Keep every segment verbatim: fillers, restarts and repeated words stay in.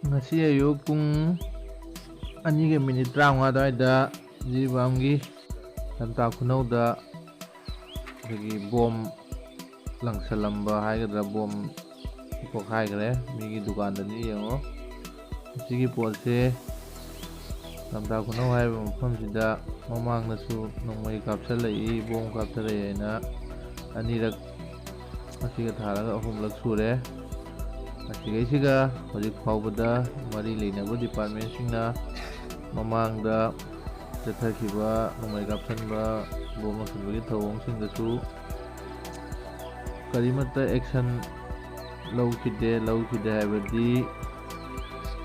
ꯉꯁꯤ ꯑꯌꯨꯛ ꯄꯨꯡ ꯑꯅꯤꯒ ꯃꯤꯅꯤꯠ ꯇꯔꯥꯃꯉꯥ ꯑꯗꯨꯋꯥꯏꯗ ꯖꯤꯔꯤꯕꯥꯝꯒꯤ ꯂꯝꯇꯥ ꯈꯨꯅꯧꯗ ꯑꯩꯈꯣꯏꯒꯤ ꯕꯣꯝ ꯂꯪꯁꯜꯂꯝꯕ ꯍꯥꯏꯒꯗ꯭ꯔꯥ, ꯕꯣꯝ ꯄꯣꯈꯥꯏꯈ꯭ꯔꯦ꯫ ꯃꯤꯒꯤ ꯗꯨꯀꯥꯟꯗꯅꯤ, ꯌꯦꯡꯉꯣ꯫ ꯃꯁꯤꯒꯤ ꯄꯣꯠꯁꯦ ꯂꯝꯇꯥ ꯈꯨꯅꯧ ꯍꯥꯏꯔꯤꯕ ꯃꯐꯝꯁꯤꯗ ꯃꯃꯥꯡꯗꯁꯨ ꯅꯣꯡꯃꯩ ꯀꯥꯞꯁꯜꯂꯛꯏ, ꯕꯣꯝ ꯀꯥꯞꯊꯔꯛꯏ ꯍꯥꯏꯅ ꯑꯅꯤꯔꯛ ꯑꯁꯤꯒ ꯊꯥꯔꯒ ꯑꯍꯨꯝꯂꯛ ꯁꯨꯔꯦ꯫ ꯑꯁꯤꯈꯩꯁꯤꯒ ꯍꯧꯖꯤꯛ ꯐꯥꯎꯕꯗ ꯃꯔꯤ ꯂꯩꯅꯕ ꯗꯤꯄꯥꯔꯠꯃꯦꯟꯁꯤꯡꯅ ꯃꯃꯥꯡꯗ ꯆꯠꯊꯈꯤꯕ ꯅꯣꯡꯃꯩ ꯀꯥꯞꯁꯟꯕ, ꯕꯣꯝ ꯂꯪꯁꯟꯕꯒꯤ ꯊꯧꯑꯣꯡꯁꯤꯡꯗꯁꯨ ꯀꯔꯤꯃꯠꯇ ꯑꯦꯛꯁꯟ ꯂꯧꯈꯤꯗꯦ꯫ ꯂꯧꯈꯤꯗꯦ ꯍꯥꯏꯕꯗꯤ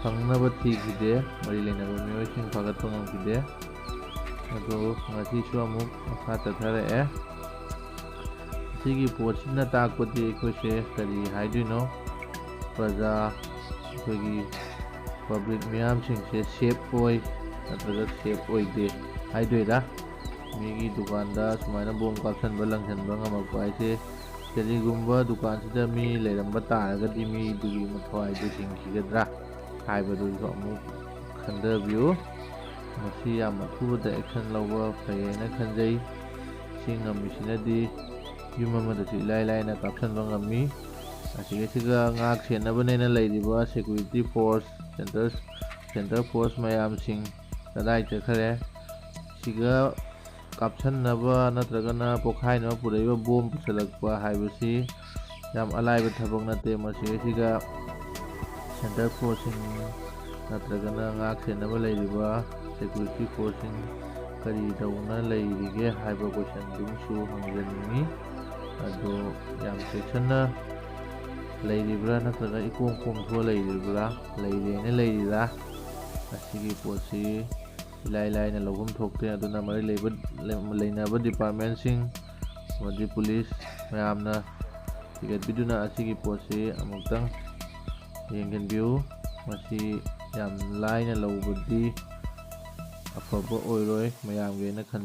ꯐꯪꯅꯕ ꯊꯤꯈꯤꯗꯦ, ꯃꯔꯤ ꯂꯩꯅꯕ ꯃꯤꯑꯣꯏꯁꯤꯡ ꯐꯥꯒꯠꯄ ꯉꯝꯈꯤꯗꯦ꯫ ꯑꯗꯣ ꯉꯁꯤꯁꯨ ꯑꯃꯨꯛ ꯃꯈꯥ ꯆꯠꯊꯔꯛꯑꯦ꯫ ꯁꯤꯒꯤ ꯄꯣꯠꯁꯤꯅ ꯇꯥꯛꯄꯗꯤ ꯑꯩꯈꯣꯏꯁꯦ ꯀꯔꯤ ꯍꯥꯏꯗꯣꯏꯅꯣ? ꯄ꯭ꯔꯖꯥ, ꯑꯩꯈꯣꯏꯒꯤ ꯄꯕ꯭ꯂꯤꯛ ꯃꯤꯌꯥꯝꯁꯤꯡꯁꯦ ꯁꯦꯞ ꯑꯣꯏ ꯅꯠꯇ꯭ꯔꯒ ꯁꯦꯞ ꯑꯣꯏꯗꯦ ꯍꯥꯏꯗꯣꯏꯔꯥ? ꯃꯤꯒꯤ ꯗꯨꯀꯥꯟꯗ ꯁꯨꯃꯥꯏꯅ ꯕꯣꯝ ꯀꯥꯞꯁꯟꯕ, ꯂꯪꯁꯟꯕ ꯉꯝꯃꯛꯄ ꯍꯥꯏꯁꯦ ꯀꯔꯤꯒꯨꯝꯕ ꯗꯨꯀꯥꯟꯁꯤꯗ ꯃꯤ ꯂꯩꯔꯝꯕ ꯇꯥꯔꯒꯗꯤ ꯃꯤꯗꯨꯒꯤ ꯃꯊ꯭ꯋꯥꯏꯗꯨ ꯍꯤꯡꯈꯤꯒꯗ꯭ꯔꯥ ꯍꯥꯏꯕꯗꯨꯁꯨ ꯑꯃꯨꯛ ꯈꯟꯊꯕꯤꯌꯨ꯫ ꯃꯁꯤ ꯌꯥꯝ ꯑꯊꯨꯕꯗ ꯑꯦꯛꯁꯟ ꯂꯧꯕ ꯐꯩ ꯍꯥꯏꯅ ꯈꯟꯖꯩ꯫ ꯁꯤ ꯉꯝꯃꯤꯁꯤꯅꯗꯤ ꯌꯨꯝ ꯑꯃꯗꯁꯨ ꯏꯂꯥꯏ ꯂꯥꯏꯅ ꯀꯥꯞꯁꯤꯟꯕ ꯉꯝꯃꯤ꯫ ꯑꯁꯤꯒ ꯉꯥꯛ ꯁꯦꯟꯅꯕꯅꯦꯅ ꯂꯩꯔꯤꯕ security force, centre, centre force ꯃꯌꯥꯝꯁꯤꯡ ꯀꯗꯥꯏ ꯆꯠꯈꯔꯦ? ꯁꯤꯒ ꯀꯥꯞꯁꯟꯅꯕ ꯅꯠꯇ꯭ꯔꯒꯅ ꯄꯣꯈꯥꯏꯅꯕ ꯄꯨꯔꯛꯏꯕ ꯕꯣꯝ ꯄꯨꯁꯜꯂꯛꯄ ꯍꯥꯏꯕꯁꯤ ꯌꯥꯝ ꯑꯂꯥꯏꯕ ꯊꯕꯛ ꯅꯠꯇꯦ꯫ ꯃꯁꯤ ꯑꯁꯤꯒ ꯁꯦꯟꯇꯔ ꯐꯣꯔꯁꯁꯤꯡ ꯅꯠꯇ꯭ꯔꯒꯅ ꯉꯥꯛ ꯁꯦꯟꯅꯕ ꯂꯩꯔꯤꯕ ꯁꯦꯀ꯭ꯌꯨꯔꯤꯇꯤ ꯐꯣꯔꯁꯁꯤꯡ ꯀꯔꯤ ꯇꯧꯅ ꯂꯩꯔꯤꯒꯦ ꯍꯥꯏꯕ ꯀꯣꯏꯁꯟꯗꯨꯃꯁꯨ ꯍꯪꯖꯅꯤꯡꯉꯤ꯫ ꯑꯗꯣ ꯌꯥꯝ ꯆꯦꯛꯁꯤꯟꯅ ꯂꯩꯔꯤꯕ꯭ꯔꯥ ꯅꯠꯇ꯭ꯔꯒ ꯏꯀꯣꯝ ꯀꯣꯝꯊꯣꯛꯑ ꯂꯩꯔꯤꯕ꯭ꯔꯥ? ꯂꯩꯔꯦꯅ ꯂꯩꯔꯤꯔꯥ? ꯑꯁꯤꯒꯤ ꯄꯣꯠꯁꯤ ꯏꯂꯥꯏ ꯂꯥꯏꯅ ꯂꯧꯐꯝ ꯊꯣꯛꯇꯦ꯫ ꯑꯗꯨꯅ ꯃꯔꯤ ꯂꯩꯕ, ꯂꯩꯅꯕ ꯗꯤꯄꯥꯔꯠꯃꯦꯟꯁꯤꯡ ꯑꯃꯗꯤ ꯄꯨꯂꯤꯁ ꯃꯌꯥꯝꯅ ꯊꯤꯒꯠꯄꯤꯗꯨꯅ ꯑꯁꯤꯒꯤ ꯄꯣꯠꯁꯤ ꯑꯃꯨꯛꯇꯪ ꯌꯦꯡꯁꯤꯟꯕꯤꯌꯨ꯫ ꯃꯁꯤ ꯌꯥꯝ ꯂꯥꯏꯅ ꯂꯧꯕꯗꯤ ꯑꯐꯕ ꯑꯣꯏꯔꯣꯏ꯫ ꯃꯌꯥꯝꯒꯤ ꯑꯩꯅ ꯈꯟ